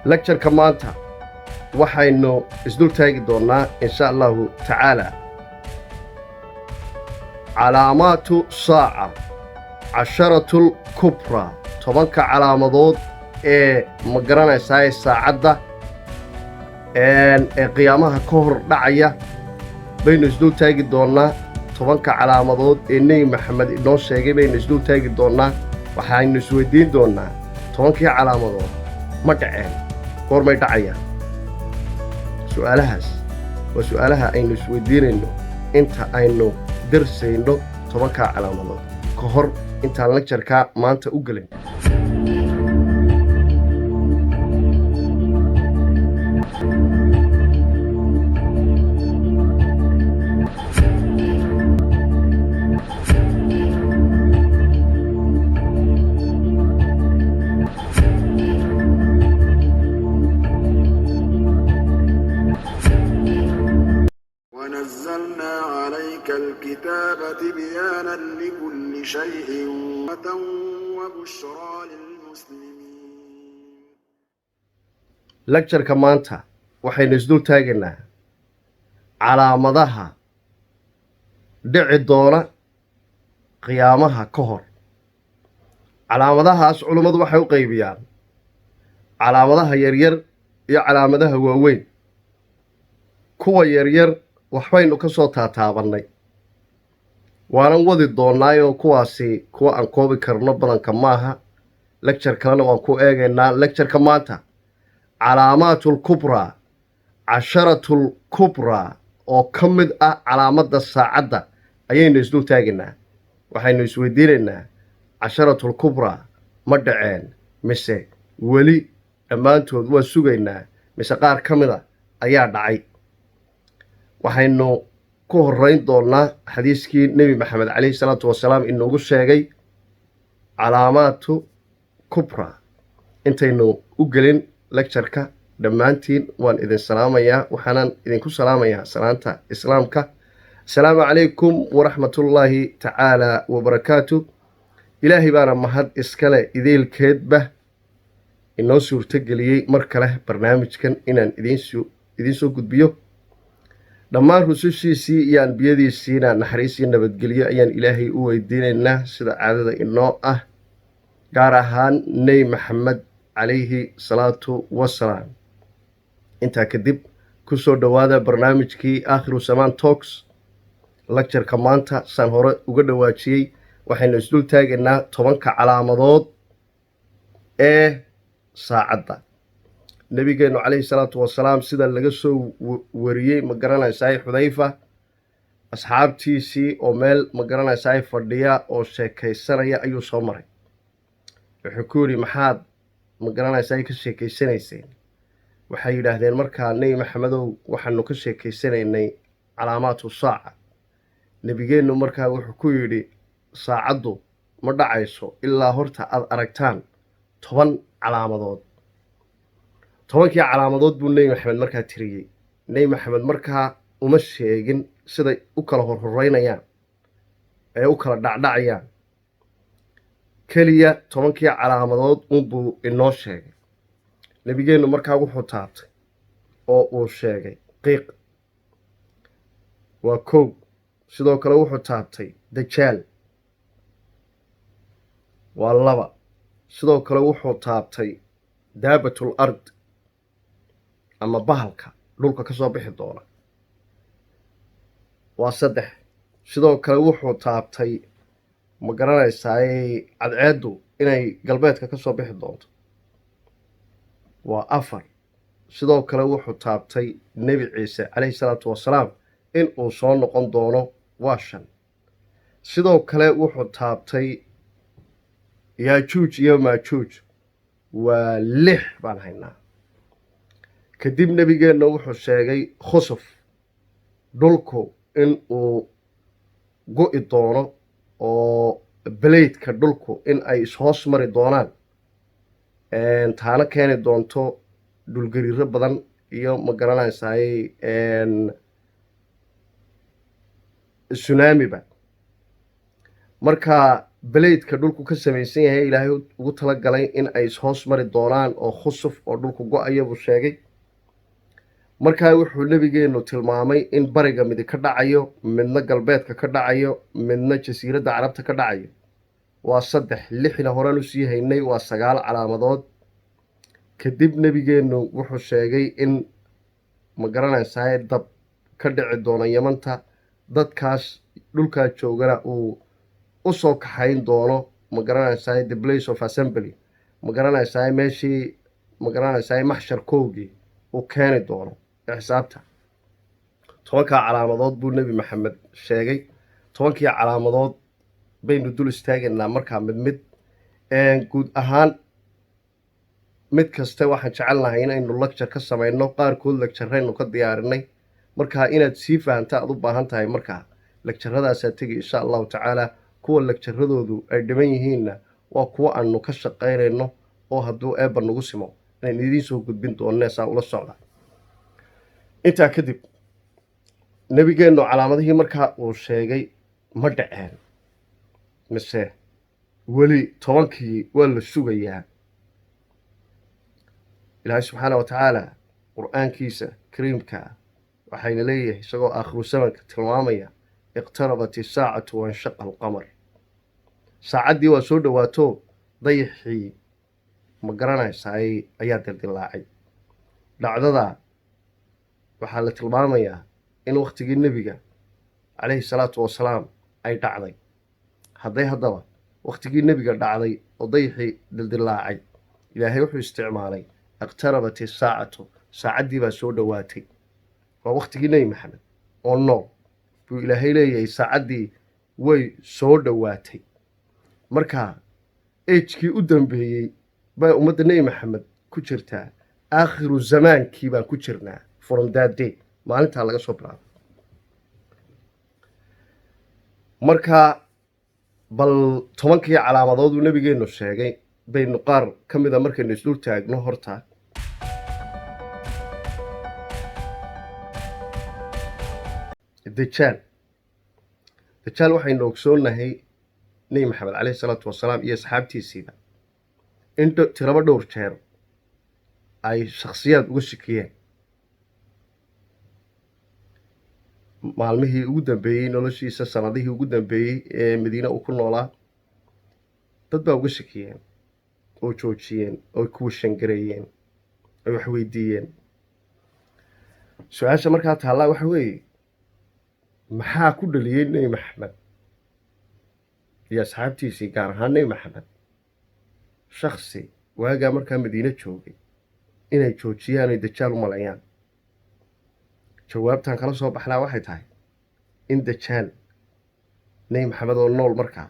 Lectureka maanta waxaynu isdul taagi doonnaa, insha Allahu tacaala, calaamaatu saaca casharatul kubraa, 10-ka calaamadood ee, ma garanaysaa, saacadda ee qiyaamaha ka hor dhacaya baynu isdul taagi doonnaa. 10-ka calaamadood ee Nebi Maxamed inoo sheegay baynu isdul taagi doonnaa. Waxaynu isweydiin doonnaa: 10-kii calaamadood ma dhaceen? Goormay dhacayaan? Su'aalahaas waa su'aalaha aynu isweydiinayno inta aynu darsayno 10-kaa calaamadood. Ka hor intaan lecturekaa maanta u gelin, ونزلنا عليك الكتاب تبيانا لكل شيء وبشرى للمسلمين. Lectureka maanta waxaynu isdul taagaynaa calaamadaha dhici doona qiyaamaha ka hor. Calaamadahaas culummadu waxay u qaybiyaan calaamadaha yaryar iyo calaamadaha waaweyn. Kuwa yaryar waxbaynu ka soo taataabannay, waanan wadi doonnaayoo kuwaasi kuwa aan koobi karno badanka maaha. Lecture kalena waan ku eegaynaa. Lectureka maanta calaamaatul kubraa, casharatul kubraa oo ka mid ah calaamadda saacadda ayaynu isdul taagaynaa. Waxaynu isweydiinaynaa: casharatul kubraa ma dhaceen mise weli dhammaantood waa sugaynaa, mise qaar ka mid a ayaa dhacay? Waxaynu ku horrayn doonnaa xadiiskii Nebi Maxamed calayhi salaatu wasalaam inoogu sheegay calaamaatu kubra. Intaynu u gelin lectureka, dhammaantiin waan idin salaamayaa. Waxaanan idinku salaamayaa salaanta Islaamka: asalaamu calaykum waraxmatullaahi tacaala wabarakaatu. Ilaahay baana mahad iskale ideelkeedba inoo suurtogeliyey mar kale barnaamijkan inaan idiin soo gudbiyo. Dhammaan rusushiisii iyo ambiyadiisiina naxariis iyo nabadgelyo ayaan Ilaahay u weydiinaynaa, sida caadada inoo ah, gaar ahaan Nebi Maxamed calayhi salaatu wasalaam. Intaa kadib, ku soo dhowaada barnaamijkii Aakhiru Samaan Talks. Lectureka maanta, saan hore uga dhawaajiyey, waxaynu isdul taagaynaa 10-ka calaamadood ee saacadda. Nebigeennu calayhi salaatu wasalaam, sida laga soo wariyey, ma garanaysaay, Xudayfa, asxaabtiisii oo meel, ma garanaysaay, fadhiya oo sheekaysanaya ayuu soo maray. Wuxuu ku yidhi: "Maxaad, ma garanaysaay, ka sheekaysanayseen?" Waxay yidhaahdeen markaa: "Nebi Maxamedow, waxaanu ka sheekaysanaynay calaamaatu saaca." Nebigeennu markaa wuxuu ku yidhi: "Saacaddu ma dhacayso ilaa horta aad aragtaan 10 calaamadood." 10-kii calaamadood buu Nebi Maxamed markaa tiriyey. Nebi Maxamed markaa uma sheegin siday u kala horhoreynayaan ee u kala dhacdhacayaan. Keliya 10-kii calaamadood unbuu inoo sheegay. Nebigeennu markaa wuxuu taabtay oo uu sheegay qiiq, waa kow. Sidoo kale wuxuu taabtay Dajaal, waa laba. Sidoo kale wuxuu taabtay daabatul ard ama bahalka dhulka ka soo bixi doona, waa saddex. Sidoo kale wuxuu taabtay, ma garanaysaay, cadceeddu inay galbeedka ka soo bixi doonto, waa afar. Sidoo kale wuxuu taabtay Nebi Ciise calayhi salaatu wasalaam in uu soo noqon doono, waa shan. Sidoo kale wuxuu taabtay Yaajuuj iyo Maajuuj, waa lix baan haynaa. Kadib nebigeenna wuxuu sheegay khusuf, dhulku in uu go'i doono oo plateka dhulku in ay ishoos mari doonaan, taana keeni doonto dhulgariiro badan iyo, ma garanaysaay, tsunamiba. Marka Plate-ka dhulku ka samaysan yahay Ilaahay ugu talagalay in ay ishoos mari doonaan oo khusuf oo dhulku go-aya buu sheegay. Markaa wuxuu nebigeennu tilmaamay in bariga midi ka dhacayo, midna galbeedka ka dhacayo, midna Jasiiradda Carabta ka dhacayo. Waa saddex, lixna horaan usii haynay, waa sagaal calaamadood. Kadib nebigeennu wuxuu sheegay in, ma garanaysaa, dab ka dhici doono Yamanta, dadkaas dhulkaa joogana uu u soo kaxayn doono, ma garanaysaa, the place of assembly, ma garanaysaa, meeshii, ma garanaysaa, maxsharkoogii uu keeni doono ee xisaabta. 10-kaa calaamadood buu Nebi Maxamed sheegay. 10-kii calaamadood baynu dul istaagaynaa markaa mid mid. Guud ahaan mid kaste waxaan jecelnahay inaynu lecture ka samayno. Qaarkood lecture-aynu ka diyaarinay. Markaa inaad sii fahamta aad u baahan tahay, markaa lecture-adaasaa tegi, insha Allahu tacaala. Kuwa lecture-adoodu ay dhiman yihiinna waa kuwo aanu ka shaqaynayno oo hadduu Eebba nagu simo inaynu idiin soo gudbin doonne, saa ula socda. Intaa kadib, nebigeennu calaamadihii markaa uu sheegay ma dhaceen mise weli 10-kii waa la sugayaa? Ilaahay subxaana wa tacaala Qur-aankiisa kariimka waxayna leeyahay, isagoo aakhiru zamanka tilmaamaya: اقتربت الساعة وانشق القمر. Saacaddii waa soo dhowaato, dayaxii, ma garanaysaay, ayaa dildilaacay. Dhacdada waxaa la tilmaamayaa in wakhtigii nebiga calayhi salaatu wasalaam ay dhacday. Hadday haddaba wakhtigii nebiga dhacday oo dayaxii dildilaacay, Ilaahay wuxuu isticmaalay اقتربت الساعة, saacaddii baa soo dhowaatay. Waa wakhtigii Nebi Maxamed oo nool buu Ilaahay leeyahay saacaddii way soo dhowaatay. Marka age-kii u dambeeyey bay ummadda Nebi Maxamed ku jirtaa. Aakhiru zamaankii baan ku jirnaa from that day, maalintaa laga soo bilaabo. Marka bal 10-kii calaamadood uu nebigeennu sheegay baynu qaar ka mida markaynu isdul taagno horta. Dajaal, Dajaal waxaynu ogsoonnahay Nebi Maxamed caleyhi salaatu wasalaam iyo asxaabtiisiiba in tiraba dhowr jeer ay shakhsiyaad uga shikiyeen maalmihii ugu dambeeyey noloshiisa, sanadihii ugu dambeeyey ee Madiine uu ku noolaa. Dad baa uga shakiyeen oo joojiyeen oo kuwa shangareeyeen ay wax weydiiyeen. Su-aasha markaa taallaa waxa weeye: maxaa ku dhaliyey Nebi Maxamed iyo asxaabtiisii, gaar ahaan Nebi Maxamed, shaksi waagaa markaa Madiine joogay, inay joojiyaan oy Dajaal u maleeyaan? Jawaabtaan kala soo baxnaa waxay tahay in Dajaal Nebi Maxamed oo nool markaa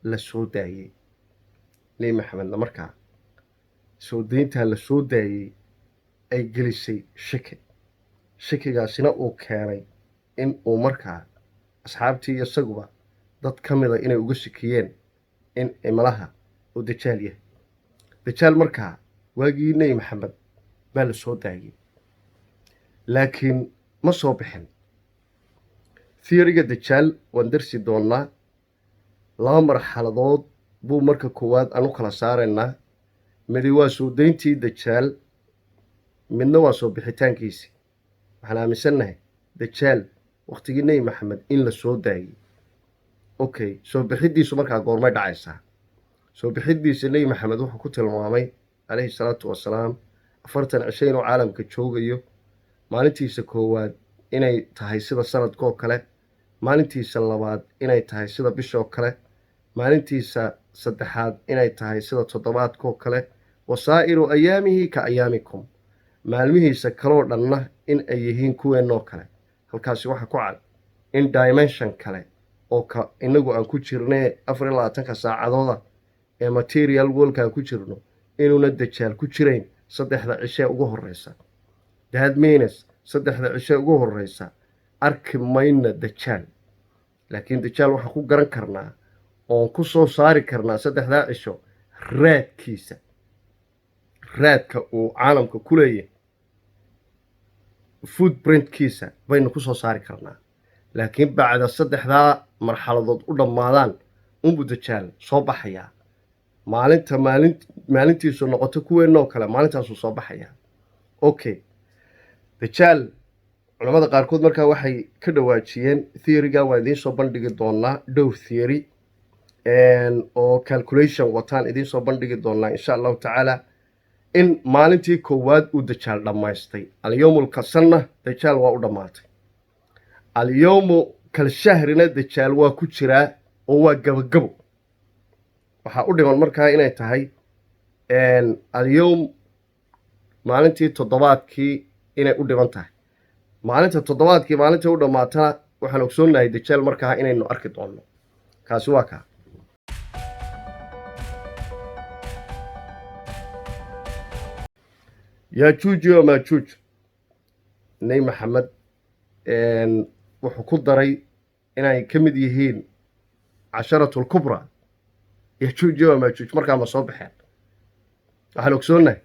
la soo daayey. Nebi Maxamedna markaa soo dayntaa la soo daayey ay gelisay shaki, shakigaasina uu keenay in uu markaa asxaabtii iyo isaguba dad ka mida inay uga shakiyeen in imalaha uu Dajaal yahay. Dajaal markaa waagii Nebi Maxamed baa la soo daayey, laakiin ma soo bixin. Theory-ga Dajaal waan darsi doonnaa. Laba marxaladood buu marka koowaad aan u kala saaraynaa: midi waa soo dayntii Dajaal, midna waa soo bixitaankiisii. Waxaan aaminsannahay Dajaal wakhtigii Nebi Maxamed in la soo daayey. Okay, soo bixiddiisu markaa goormay dhacaysaa? Soo bixiddiisa Nebi Maxamed wuxuu ku tilmaamay calayhi salaatu wasalaam 40 cisho inuu caalamka joogayo, maalintiisa koowaad inay tahay sida sanadkoo kale, maalintiisa labaad inay tahay sida bishoo kale, maalintiisa saddexaad inay tahay sida toddobaadkoo kale, وسائر أيامه كأيامكم, maalmihiisa kaloo dhanna in ay yihiin kuweennoo kale. Halkaasi waxaa ku cad in dimension kale oo ka inagu aan ku jirnee 24-ka saacadooda ee material world-ka aan ku jirno inuuna Dajaal ku jirayn saddexda cishee ugu horreysa. That means saddexda cishee ugu horreysa arki mayna Dajaal, laakiin Dajaal waxaan ku garan karnaa oon ku soo saari karnaa saddexdaa cisho raadkiisa, raadka uu caalamka ku leeyahay, footprint-kiisa baynu ku soo saari karnaa. Laakiin bacda saddexdaa marxaladood u dhammaadaan Unbuu Dajaal soo baxayaa maalinta maalintiisu noqoto kuweennoo kale, maalintaasuu soo baxayaa. Okay, Dajaal culamada qaarkood markaa waxay ka dhawaajiyeen theoryga. Waan idiin soo bandhigi doonaa dhowr theory oo calculation wataan idiin soo bandhigi doonaa, insha Allahu tacaala, in maalintii koowaad uu Dajaal dhammaystay. Alyowmul kasanna Dajaal waa u dhammaatay, alyowmu kalshahrina Dajaal waa ku jiraa oo waa gabagabo. Waxaa u dhiman markaa inay tahay alyowm maalintii toddobaadkii inay u dhiman tahay. Maalinta toddobaadkii maalintay u dhammaatana, waxaan ogsoonnahay Dajaal markaa inaynu arki doonno. Kaasi waa kaa. Yaajuuj iyo Maajuuj, Nebi Maxamed wuxuu ku daray inay ka mid yihiin casharatu lkubra. Yaajuuj iyo Maajuuj markaa ma soo baxeen? Waxaan ogsoonnahay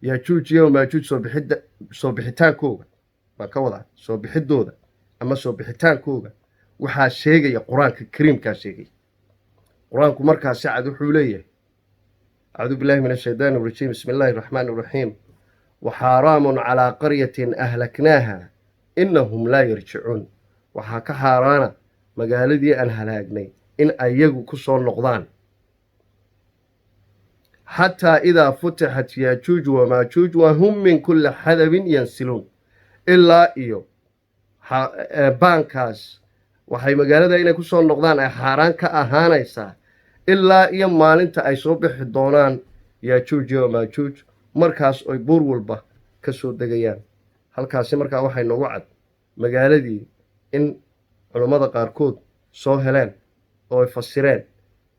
Yaajuuj iyo Maajuuj soo bixidda, soo bixitaankooga baan ka wadaa, soo bixiddooda ama soo bixitaankooga waxaa sheegaya Qur-aanka Kariimkaa sheegaya. Qur-aanku markaa si cad wuxuu leeyahay: acuudu billahi min ashaytaan arajiim, bismi illaahi araxmaan araxiim, waxaaraamun calaa qaryatin ahlaknaaha inahum laa yarjicuun. Waxaa ka xaaraana magaaladii aan halaagnay in ayagu ku soo noqdaan. Xataa idaa futixat Yaajuuj wamaajuuj wahum min kulli xadabin yansiluun. Ilaa iyo baankaas waxay magaalada inay ku soo noqdaan ay xaaraan ka ahaanaysaa ilaa iyo maalinta ay soo bixi doonaan Yaajuuj iyo Maajuuj, markaas oy buur walba ka soo degayaan. Halkaasi markaa waxay noogu cad magaaladii in culummada qaarkood soo heleen oo ay fasireen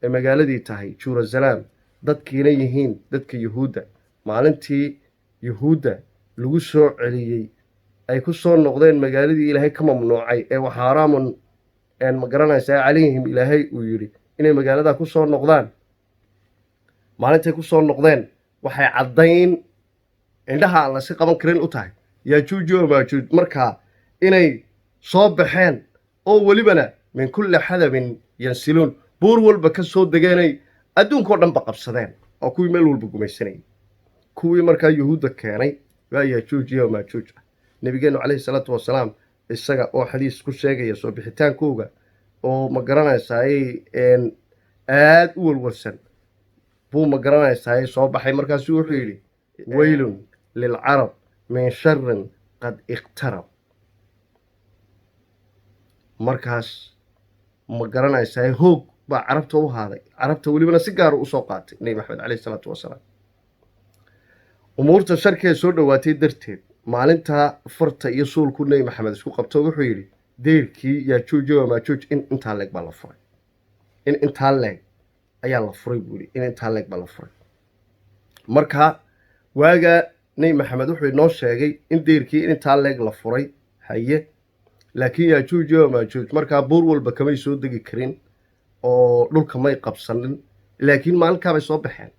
ay magaaladii tahay Jerusalem, dadkiina yihiin dadka Yuhuudda. Maalintii Yuhuudda lagu soo celiyey, ay ku soo noqdeen magaaladii Ilaahay ka mamnuucay ee waxaaraamun, ma garanaysaa, calayhim Ilaahay uu yidhi inay magaalada ku soo noqdaan, maalintay ku soo noqdeen waxay caddayn indhaha aan lasi qaban karin u tahay Yaajuuj iyo Maajuuj markaa inay soo baxeen, oo welibana min kulli xadabin yansiluun, buur walba ka soo degeenay, adduunkao dhanba qabsadeen oo kuwii meel walba gumaysanayay. Kuwii markaa Yuhuudda keenay waa Yaajuuj iyo Maajuuj ah. Nebigeennu calayhi salaatu wasalaam isaga oo xadiis ku sheegaya soo bixitaankooga oo, ma garanaysaay, aada u walwalsan buu, ma garanaysaay, soo baxay. Markaasuu wuxuu yidhi: "Weylun lilcarab min sharin qad iqtarab." Markaas, ma garanaysaay, hoog baa Carabta u haaday, Carabta welibana si gaara usoo qaatay Nebi Maxamed caleyhi salaatu wasalaam. Umuurta sharkee soo dhowaatay darteed, maalintaa farta iyo suulku Nebi Maxamed isku qabto, wuxuu yidhi deyrkii Yaajuuj wa Maajuuj in intaa leeg baa la furay, in intaa leeg ayaa la furay buu yidhi, in intaa leeg baa la furay. Marka waagaa Nebi Maxamed wuxuu inoo sheegay in deyrkii in intaa leeg la furay. Haye, laakiin Yaajuuj wa Maajuuj markaa buur walba kamay soo degi karin oo dhulka may qabsanin, laakiin maalinkaabay soo baxeen.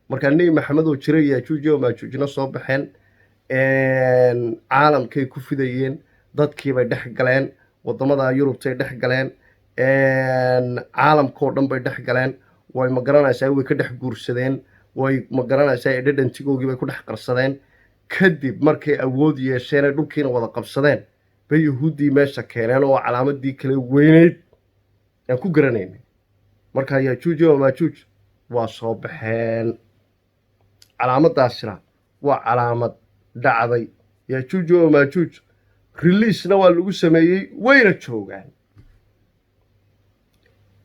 Markaa Nebi Maxamed oo jiray Yaajuuj wa Maajuujna soo baxeen, caalamkay ku fidayeen, dadkiibay dhex galeen, waddamada Yurubtay dhex galeen, caalamkao dhan bay dhex galeen. Way, ma garanaysaa, way ka dhex guursadeen, way, ma garanaysaa, edhadhantigoogii bay ku dhex qarsadeen. Kadib markay awood yeesheen ee dhulkiina wada qabsadeen bay Yuhuuddii meesha keeneen, oo calaamadii kale weyneyd aan ku garanaynay. Markaa Yaajuuj wa Maajuuj waa soo baxeen, calaamaddaasina waa calaamad dhacday. Yaajuuj wa Maajuuj releasena waa lagu sameeyey, wayna joogaan.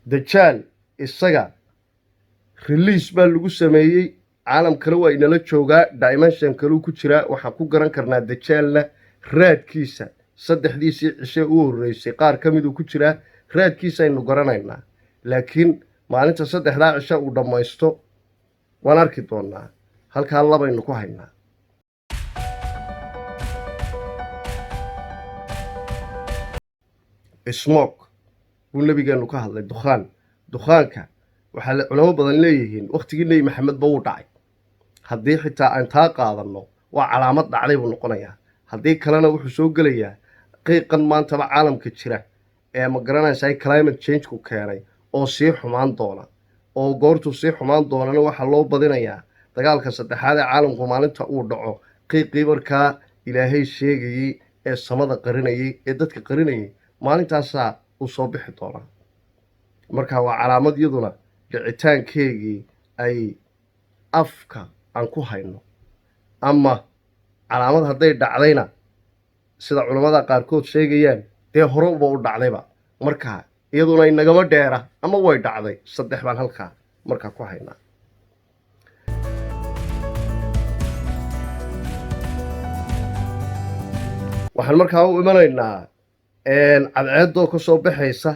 Dajaal isaga release baa lagu sameeyey, caalamkana waa inala joogaa, dimension kaluu ku jiraa. Waxaan ku garan karnaa Dajaalna raadkiisa saddexdiisii cishe u horreysay qaar ka miduu ku jiraa, raadkiisa aynu garanaynaa. Laakiin maalinta saddexdaa cishe uu dhammaysto waan arki doonnaa. Halkaa labaynu ku haynaa. Smoke buu Nabigeenu ka hadlay, dukhaan. Dukhaanka waxaa culamo badan leeyihiin wakhtigii Nebi Maxamed ba wuu dhacay. Haddii xitaa aan taa qaadanno, waa calaamad dhacday buu noqonayaa. Haddii kalena wuxuu soo gelayaa qiiqan maantaba caalamka jira ee, ma garanaysaa, climate changeku keenay. Oo sii xumaan doona, oo goortuu sii xumaan doonana waxaa loo badinayaa dagaalka saddexaad ee caalamku maalinta uu dhaco, qiiqii markaa Ilaahay sheegayey ee samada qarinayey ee dadka qarinayay, maalintaasaa uu soo bixi doonaa. Marka waa calaamad iyaduna dhicitaankeegii ay afka aan ku hayno, ama calaamad hadday dhacdayna, sida culammada qaarkood sheegayaan, dee hore uba u dhacdayba. Marka iyaduna inagama dheera ama way dhacday. Saddex baan halkaa markaa ku haynaa. Waxaan markaa u imanaynaa cadceeddoo ka soo baxaysa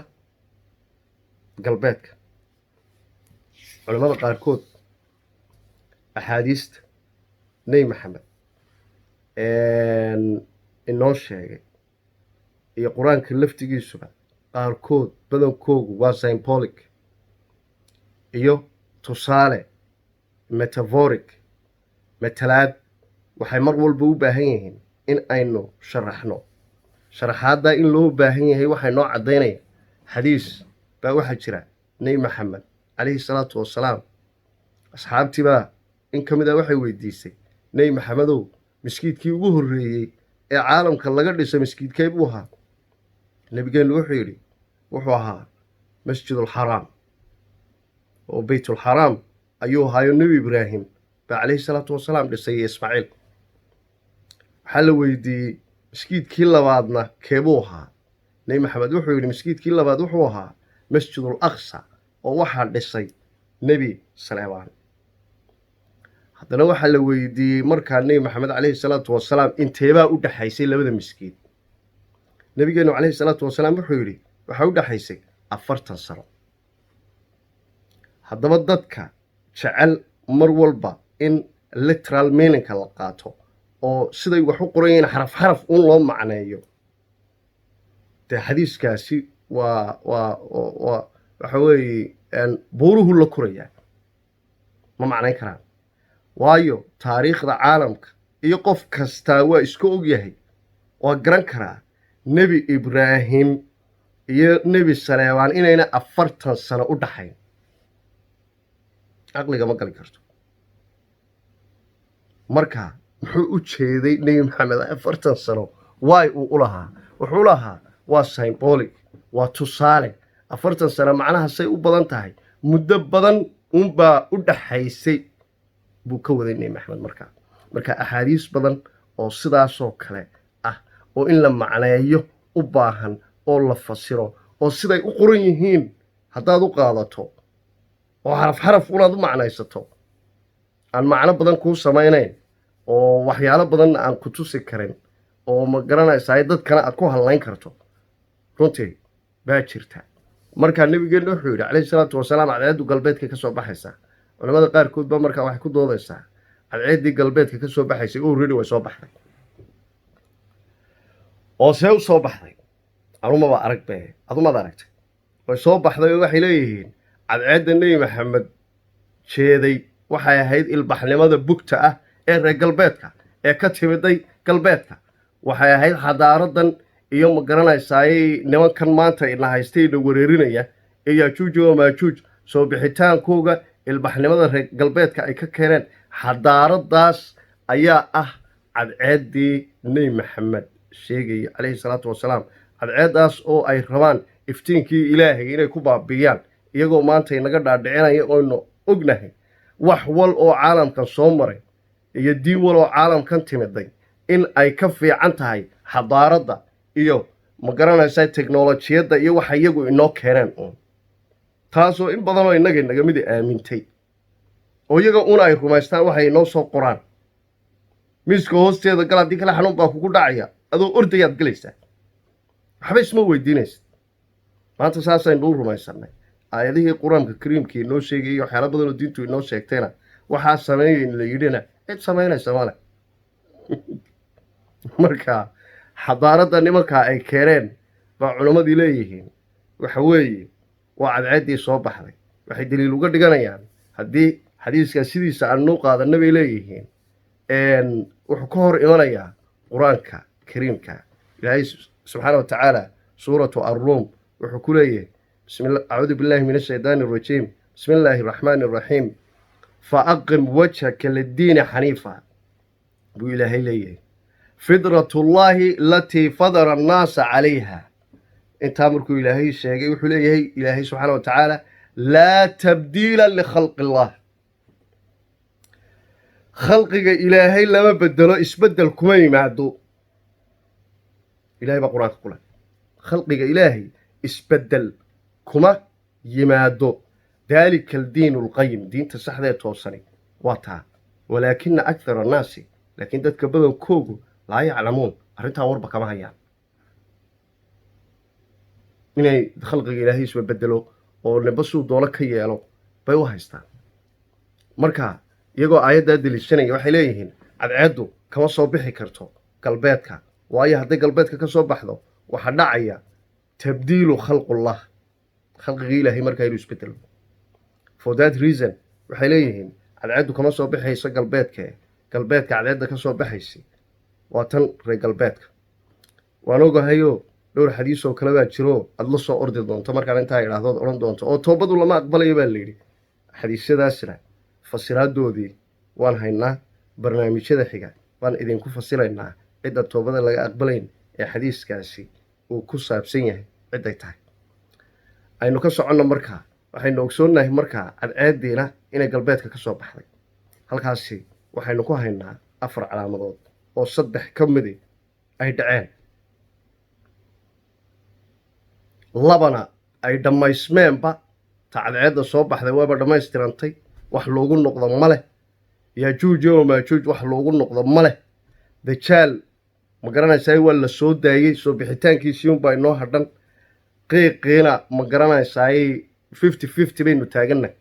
galbeedka. Culimmada qaarkood axaadiista Nebi Maxamed inoo sheegay iyo Qur-aanka laftigiisuba qaarkood, badankoogu waa symbolic iyo tusaale, metaphoric, matalaad. Waxay mar walba u baahan yihiin in aynu sharaxno. Sharaxaaddaa in loo baahan yahay waxay noo caddaynaya xadiis baa waxaa jira Nebi Maxamed calayhi salaatu wasalaam. Asxaabtii baa in ka mid ah waxay weydiisay: "Nebi Maxamedow, maskiidkii ugu horreeyey ee caalamka laga dhisay maskiidkee buu ahaa?" Nebigeennu wuxuu yidhi: "Wuxuu ahaa Masjidulxaraam oo Beytulxaraam ayuu ahaayo, Nebi Ibraahim baa calayhi salaatu wasalaam dhisay iyo Ismaaciil." Waxaa la weydiiyey: "Maskiidkii labaadna keebuu ahaa?" Nebi Maxamed wuxuu yidhi: "Maskiidkii labaad wuxuu ahaa Masjidul Aqsa, oo waxaa dhisay Nebi Saleebaan." Haddana waxaa la weydiiyey markaa Nebi Maxamed calayhi salaatu wasalaam: "Inteebaa u dhexaysay labada maskiid?" Nebigeennu calayhi salaatu wasalaam wuxuu yidhi: "Waxaa u dhexaysay 40 sano." Haddaba dadka jecel mar walba in literal meaningka la qaato oo siday wax u qoran yihiin xaraf xaraf un loo macneeyo, dee xadiiskaasi waa waxa weeye buuruhu la korayaa, ma macnayn karaan. Waayo, taariikhda caalamka iyo qof kastaa waa iska og yahay, waa garan karaa Nebi Ibraahim iyo Nebi Saleebaan inayna 40 sano u dhaxayn. Caqliga ma gali karto. Marka muxuu u jeeday Nebi Maxamed 40 sano waay uu u lahaa? Wuxuu lahaa waa symbolic, waa tusaale. 40 sano macnaha say u badan tahay, muddo badan unbaa u dhaxaysay buu ka waday Nebi Maxamed. Marka axaadiis badan oo sidaasoo kale ah oo in la macneeyo u baahan oo la fasiro oo siday u qoran yihiin haddaad u qaadato oo xaraf xaraf unaad u macnaysato aan macno badan kuu samaynayn oo waxyaalo badanna aan ku tusi karin oo ma garanaysaa, dadkana aad ku hallayn karto runtii baa jirta. Markaa Nabigeenna wuxuu yidhi calayhi salaatu wasalaam: "Cadceeddu galbeedka ka soo baxaysaa." Culamada qaarkood ba markaa waxay ku doodaysaa cadceeddii galbeedka ka soo baxaysay already way soo baxday. Oo see u soo baxday? Anumaba arag be, adumaad aragtay? Way soo baxday oo waxay leeyihiin cadceedda Nebi Maxamed jeeday waxay ahayd ilbaxnimada bugta ah ee reer galbeedka ee ka timiday galbeedka. Waxay ahayd xadaaradan iyo ma garanaysaayey nimankan maanta ina haystay, ina wareerinaya ee Yaajuuj oo Maajuuj soo bixitaankooga ilbaxnimada reer galbeedka ay ka keeneen. Xadaaradaas ayaa ah cadceeddii Nebi Maxamed sheegayay calayhi salaatu wasalaam, cadceeddaas oo ay rabaan iftiinkii Ilaahay inay ku baabi'iyaan, iyagoo maanta inaga dhaadhicinaya oynu ognahay wax wal oo caalamkan soo maray iyo diin wal oo caalamkan timiday in ay ka fiican tahay xadaaradda iyo ma garanaysaa teknolojiyadda iyo waxa iyagu inoo keeneen uun, taasoo in badanoo innaga inaga midi aamintay oo iyaga una ay rumaystaan waxay inoo soo qoraan. Miiska hoosteeda gal, haddii kale xanuun baa kugu dhacaya. Adoo ordayaad galaysaa, waxba isma weydiinaysa. Maanta saasaynu u rumaysannay aayadihii Qur-aanka Kariimka inoo sheegayay, waxyaala badanoo diintu inoo sheegtayna. Waxaa sameeyayn la yidhina cid samaynaysa male. Marka xadaaradda nimankaa ay keeneen baa culammadii leeyihiin waxa weeye waa cadceeddii soo baxday. Waxay daliil uga dhiganayaan haddii xadiiskaa sidiisa aanuu qaadanna, bay leeyihiin, wuxuu ka hor imanayaa Qur-aanka Kariimka. Ilaahay subxaana wa tacaala suuratu Arruum wuxuu ku leeyahay: Bismillah, أعوذ بالله من الشيطان الرجيم، بسم الله الرحمن الرحيم. فأقم وجهك للدين حنيفا buu Ilaahay leeyahay. فطرة الله التي فطر الناس عليها. Intaa markuu Ilaahay sheegay, wuxuu leeyahay Ilaahay subxaana wa tacaala: لا تبديل لخلق الله. Khalqiga Ilaahay lama bedelo, isbeddel kuma yimaado. Ilahay baa Qur-aanka ku leh, khalqiga Ilaahay isbeddel kuma yimaado. ذلك الدين القيم, diinta saxdee toosani waa taa. ولكن أكثر الناس, laakiin dadka badankoogu, لا يعلمون, arrintaa warba kama hayaan, inay khalqiga Ilaahay isbabedelo oo nimba suu doono ka yeelo bay u haystaan. Marka iyagoo aayaddaa deliishanaya waxay leeyihiin cadceeddu kama soo bixi karto galbeedka, waayo hadday galbeedka ka soo baxdo waxaa dhacaya تبديل خلق الله, khalqigii Ilaahay markaa inuu isbedelo. For that reason waxay leeyihiin cadceeddu kama soo baxayso galbeedka. Galbeedka cadceedda ka soo baxaysa waa tan reer galbeedka. Waan ogahayo, dhowr xadiis oo kale baa jiro aada la soo ordi doonto markaan intaa idhaahdood odhan doonto oo toobadu lama aqbalayo baa layidhi. Xadiisyadaasna fasiraadoodii waan haynaa, barnaamijyada xiga baan idinku fasilaynaa cidda toobada laga aqbalayn ee xadiiskaasi uu ku saabsan yahay cidday tahay. Aynu ka soconno. Markaa waxaynu ogsoonnahay markaa cadceeddiina inay galbeedka ka soo baxday. Halkaasi waxaynu ku haynaa afar calaamadood oo saddex ka midi ay dhaceen, labana ay dhammaysmeenba. Ta cadceedda soo baxday waaba dhammaystirantay, wax loogu noqdo ma leh. Yaajuuj iyo Maajuuj wax loogu noqdo ma leh. Dajaal, ma garanaysaa, waa la soo daayey, soo bixitaankiisii unbaa inoo hadhan. Qiiqiina, ma garanaysaay, 50-50 baynu taagannahay.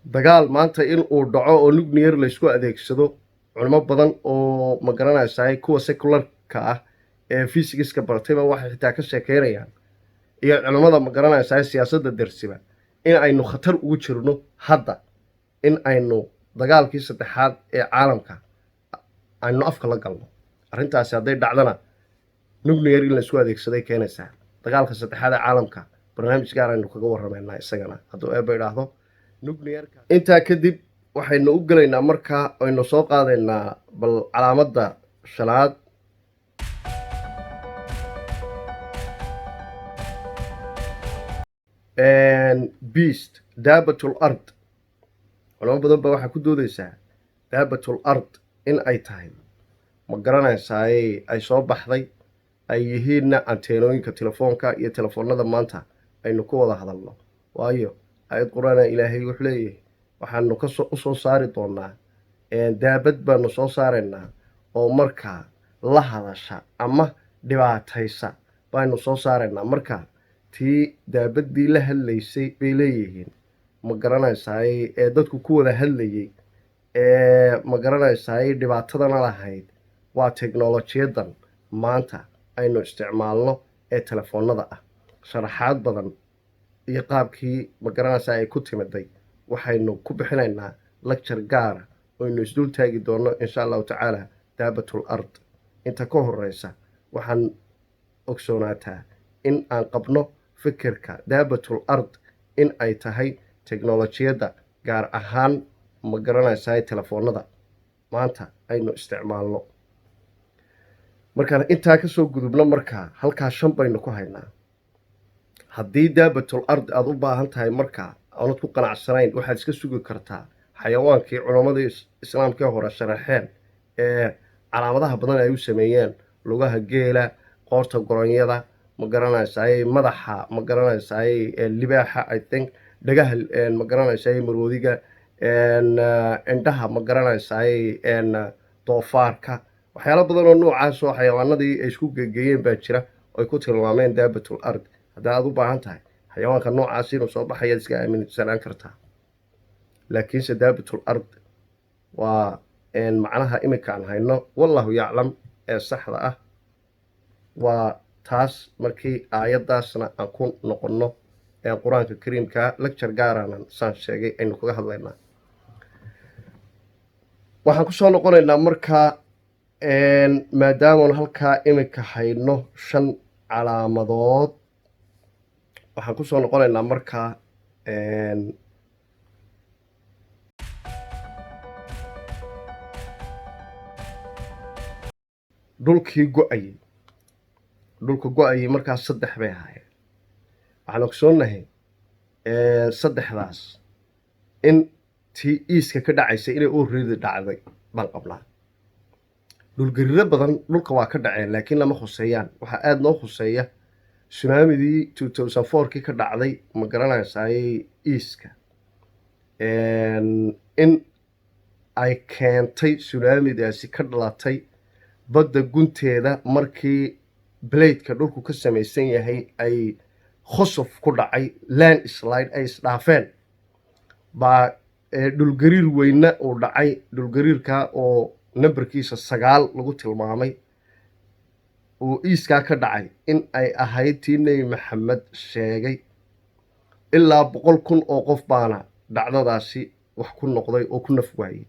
Dagaal maanta in uu dhaco oo nuclear laysku adeegsado, culimo badan oo, ma garanaysaay, kuwa secularka ah ee physicska bartayba waxay xitaa ka sheekeynayaan, iyo culimmada, ma garanaysaay, siyaasadda darsiba, in aynu khatar ugu jirno hadda in aynu dagaalkii saddexaad ee caalamka aynu afka la galno. Arrintaasi hadday dhacdana, nuclear in laysku adeegsaday keenaysaa dagaalka saddexaad ee caalamka. Barnaamij gaar aynu kaga warramaynaa isagana hadduu Eebba idhaahdo. Nuclearka intaa kadib waxaynu u gelaynaa markaa aynu soo qaadaynaa bal calaamadda shanaad. Beast, دابة الأرض. Culamo badan baa waxaa ku doodaysaa دابة الأرض in ay tahay, ma garanaysaay, ay soo baxday, ay yihiinna anteenooyinka telefoonka iyo telefoonada maanta aynu ku wada hadalno. Waayo, aayad Qur-aana Ilaahay wuxuu leeyahay waxaanu kasoo usoo saari doonaa daabad baanu soo saaraynaa oo markaa la hadasha ama dhibaataysa baynu soo saaraynaa. Marka tii daabaddii la hadlaysay bay leeyihiin, ma garanaysaay, ee dadku ku wada hadlayey ee, ma garanaysaay, dhibaatadana lahayd waa teknolojiyadan maanta aynu isticmaalno ee telefoonada ah. Sharaxaad badan iyo qaabkii, ma garanaysaa, ay ku timiday waxaynu ku bixinaynaa lecture gaara oynu isdul taagi doonno insha Allahu tacaala دابة الأرض. Inta ka horeysa waxaan ogsoonaataa in aan qabno fikirka دابة الأرض in ay tahay teknolojiyadda, gaar ahaan, ma garanaysaa, telefoonada maanta aynu isticmaalno. Markaan intaa kasoo gudubno, markaa halkaa shan baynu ku haynaa. Haddii دابة الأرض aada u baahan tahay, markaa aanad ku qanacsanayn, waxaad iska sugi kartaa xayawaankii culammadii islaamkii hore sharaxeen ee calaamadaha badan ay u sameeyeen: lugaha geela, qoorta goronyada, ma garanaysaay, madaxa, ma garanaysaay, libaaxa, I think, dhagaha, ma garanaysaay, maroodiga, indhaha, ma garanaysaay, doofaarka. Waxyaalo badan oo noocaas oo xayawaanadii ay isku gegeeyeen baa jira oo ay ku tilmaameen دابة الأرض. Haddii aad u baahan tahay xayawaanka noocaas inuu soo baxayaad iska aaminsanaan kartaa, laakiinse دابة الأرض waa macnaha iminka aan hayno, والله يعلم, ee saxda ah waa taas. Markii aayaddaasna aan ku noqonno ee Qur-aanka Kariimka, lecture gaaraanan saan sheegay aynu kaga hadlaynaa. Waxaan kusoo noqonaynaa markaa, maadaamaanu halkaa iminka hayno shan calaamadood, Waxaan ku soo noqonaynaa markaa dhulkii go-ayey. Dhulka go-ayey markaas saddex bay ahaayeen. Waxaan ogsoonnahay saddexdaas in tii iiska ka dhacaysay inay already dhacday baan qabnaa. Dhulgariiro badan dhulka waa ka dhaceen, laakiin lama khuseeyaan. Waxaa aada noo khuseeya tsunamidii 2004-kii ka dhacday, ma garanaysayay, iiska, in ay keentay tsunamidaasi ka dhalatay badda gunteeda markii plate-ka dhulku ka samaysan yahay ay khusuf ku dhacay, landslide ay isdhaafeen, baa dhulgariir weyna uu dhacay. Dhulgariirka oo nambarkiisa 9 lagu tilmaamay uu iiskaa ka dhacay in ay ahayd tii Nebi Maxamed sheegay. Ilaa 100,000 oo qof baana dhacdadaasi wax ku noqday oo ku naf waayey.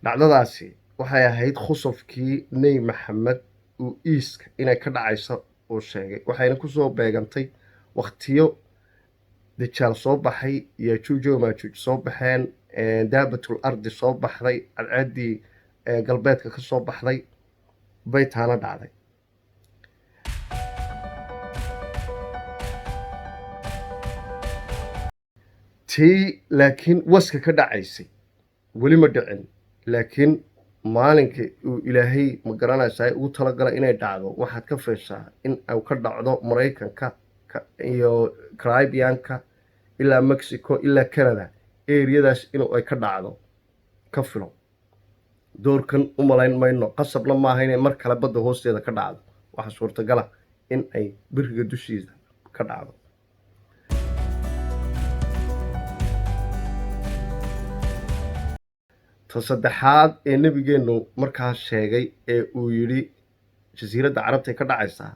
Dhacdadaasi waxay ahayd khusufkii Nebi Maxamed uu iiska inay ka dhacayso uu sheegay, waxayna kusoo beegantay wakhtiyo Dajaal soo baxay, Yajuuj o Maajuuj soo baxeen, Daabatul Ardi soo baxday, cadceeddii galbeedka ka soo baxday bay taana dhacday. Tii laakiin waska ka dhacaysay weli ma dhicin, laakiin maalinka uu Ilaahay, ma garanaysaa, ugu talagalay inay dhacdo, waxaad ka fiirsaa in uu ka dhacdo Maraykanka iyo Caribbeanka ilaa Mexico ilaa Canada area-daas inuu ay ka dhacdo ka filo. Doorkan u malayn mayno, qasabna maaha inay mar kale badda hoosteeda ka dhacdo. Waxaa suurtagala in ay biriga dushiisa ka dhacdo. Ta saddexaad ee nebigeennu markaa sheegay ee uu yidhi Jasiiradda Carabtay ka dhacaysaa,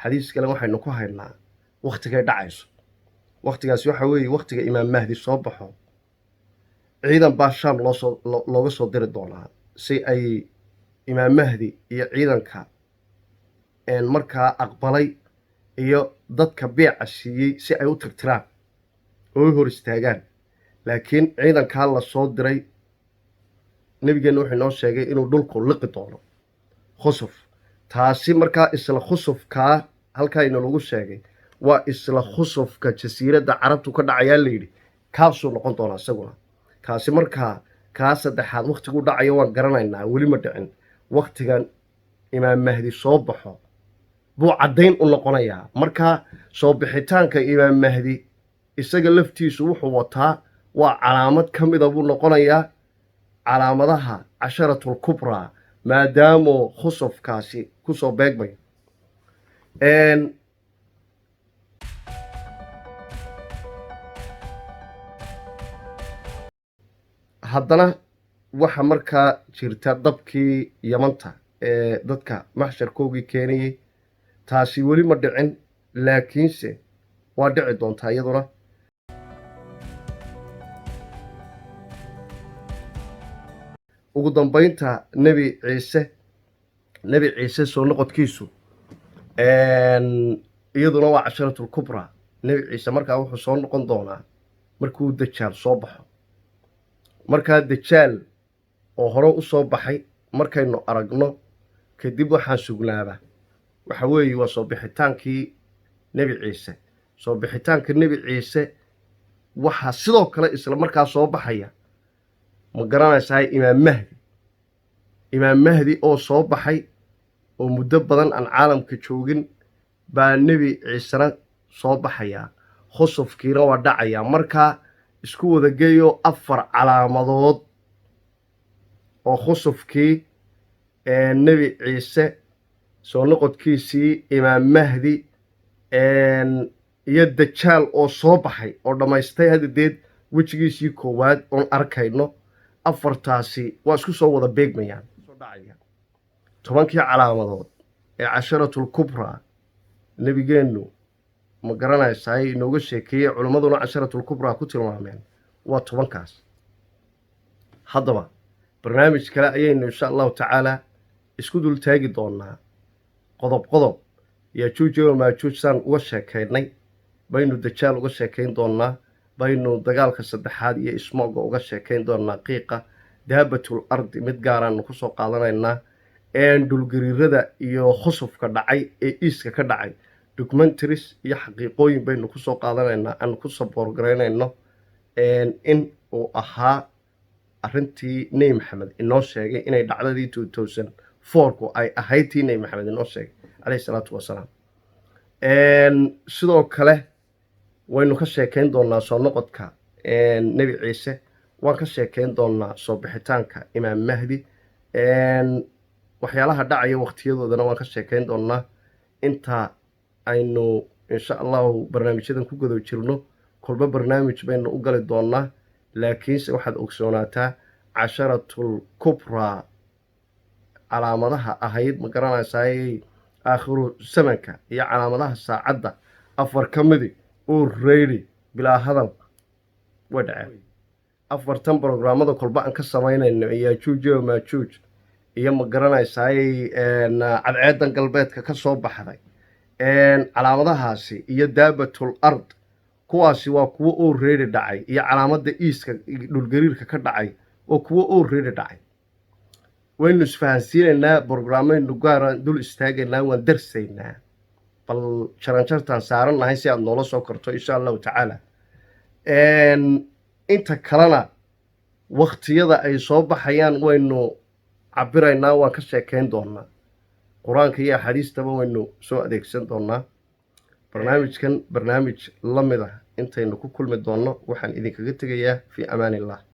xadiis kale waxaynu ku haynaa wakhtigay dhacayso. Wakhtigaasi waxa weeye wakhtiga Imaam Mahdi soo baxo. Ciidan baa Shaam loosoo looga soo diri doonaa si ay Imaam Mahdi iyo ciidanka markaa aqbalay iyo dadka beeca siiyey si ay u tirtiraan oo u hor istaagaan. Laakiin ciidankaa la soo diray, nebigeenna wuxuu inoo sheegay inuu dhulku liqi doono, khusuf. Taasi markaa isla khusufkaa halkaa inalagu sheegay waa isla khusufka Jasiiradda Carabtu ka dhacayaa layidhi, kaasuu noqon doonaa isaguna kaasi. Markaa kaa saddexaad wakhtiguu dhacayo waan garanaynaa, weli ma dhicin. Wakhtigan Imaam Mahdi soo baxo buu caddayn u noqonayaa. Markaa soo bixitaanka Imaam Mahdi isaga laftiisu wuxuu wataa waa calaamad ka mida buu noqonayaa calaamadaha Casharatul Kubraa, maadaamoo khusufkaasi kusoo beegmayo. Haddana waxa markaa jirta dabkii Yamanta ee dadka maxsharkoogii keenayey. Taasi weli ma dhicin, laakiinse waa dhici doontaa iyaduna. Ugu dambaynta, Nebi Ciise, Nebi Ciise soo noqodkiisu iyaduna waa Casharatul Kubraa. Nebi Ciise markaa wuxuu soo noqon doonaa markuu Dajaal soo baxo. Markaa Dajaal oo hore u soo baxay markaynu aragno kadib, waxaan sugnaaba waxa weeye waa soo bixitaankii Nebi Ciise. Soo bixitaanka Nebi Ciise waxaa sidoo kale isla markaa soo baxaya, ma garanaysaa, Imaam Mahdi. Imaam Mahdi oo soo baxay oo muddo badan aan caalamka joogin baa Nebi Ciisena soo baxayaa, khusufkiina waa dhacayaa. Markaa isku wada geeyo afar calaamadood oo khusufkii, Nebi Ciise soo noqodkiisii, Imaam Mahdi iyo Dajaal oo soo baxay oo dhammaystay hadadeed wejigiisii koowaad oon arkayno, afartaasi waa isku soo wada beegmayaan. 10-kii calaamadood ee Casharatul Kubraa nebigeennu, ma garanaysaay, inooga sheekeeyey, culimmaduna Casharatul Kubraa ku tilmaameen, waa 10-kaas. Haddaba barnaamij kale ayaynu insha Allahu tacaala isku dul taagi doonaa qodob qodob Yaajuuj iyo Maajuuj saan uga sheekaynay. Baynu Dajaal uga sheekayn doonnaa, baynu dagaalka saddexaad iyo smog-ga uga sheekayn doonnaa, qiiqa daabatul ardi mid gaaraanu kusoo qaadanaynaa, dhulgariirada iyo khusufka dhacay ee iiska ka dhacay, documentaries iyo xaqiiqooyin baynu kusoo qaadanaynaa aanu ku support garaynayno in uu ahaa arrintii Nebi Maxamed inoo sheegay, inay dhacdadii 2004-ku ay ahayd tii Nebi Maxamed inoo sheegay, caleyhi salaatu wasalaam. Sidoo kale waynu ka sheekayn doonaa soo noqodka Nebi Ciise, waan ka sheekayn doonaa soo bixitaanka Imaam Mahdi, waxyaalaha dhacaya waqtiyadoodana waan ka sheekayn doonaa. Inta aynu insha Allahu barnaamijyadan ku guda jirno, kolba barnaamij baynu u gali doonaa. Laakiinse waxaad ogsoonaataa casharatul kubraa, calaamadaha ahayd, ma garanaysaay, aakhiru samanka iyo calaamadaha saacadda, afar ka midi already bilaa hadal way dhaceen. Afartan programmada kolba aan ka samaynayno, Yaajuuj iyo Maajuuj iyo, ma garanaysaay, cadceedan galbeedka ka soo baxday, calaamadahaasi iyo daabatul ard, kuwaasi waa kuwo already dhacay, iyo calaamadda iiska dhulgariirka ka dhacay oo kuwo already dhacay. Waynu isfahansiinaynaa, programmaynu gaaraan dul istaagaynaa, waan darsaynaa. Bal jaranjartaan saarannahay si aad noola soo korto, insha Allahu tacaala. Inta kalena waktiyada ay soo baxayaan waynu cabiraynaa, waan ka sheekayn doonaa, Qur-aanka iyo axaadiistaba waynu soo adeegsan doonaa. Barnaamijkan barnaamij la mid ah intaynu ku kulmi doonno, waxaan idinkaga tegayaa fi amaan illah.